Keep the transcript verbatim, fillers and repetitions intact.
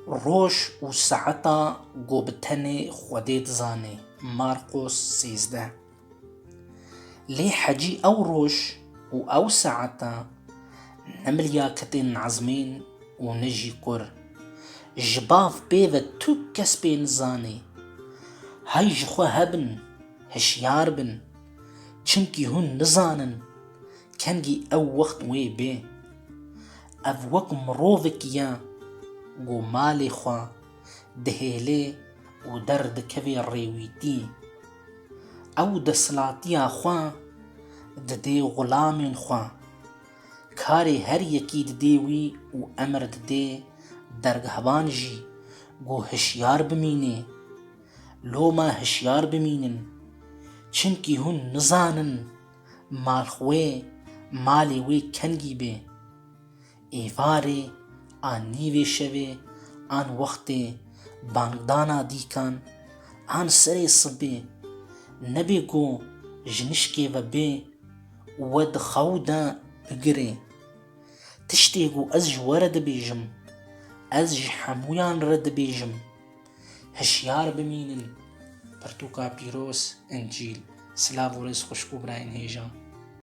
Roj û saeta ku bi tenê Xwedê dizanê. Marqos sêzdeh. Lê hecî ew roj û ew saeta ne milyaketên ezmên û ne jî kur. Ji bav pê ve tu kes pê nizanê. Hay ji xwe hebin, hişyar bin. Çimkî hûn nizanin kengî ew wext wê bê. Ev wek mirovekî ye ku malê xwe dihêlê û derdikevê rêwîtî. Ew desthilatiya xwe didê xulamên xwe. Karê her yekî didê wî û emir didê dergehban jî ku hişyar bimînê. Loma hişyar bimînin, çimkî hûn nizanin malxwê, malê wê kengî bê. Êvarê an nîvê şevê an wextê bangdana dîkan an serê sibê, nebê ku ji nişkê ve bê û we di xew de bigirê. Tiştê ku ez ji we re dibêjim, ez ji hemûyan re dibêjim, hişyar bimînin. Pirtûka pîroz, Încîl. Silav û rêz xwişk û birayên hêja.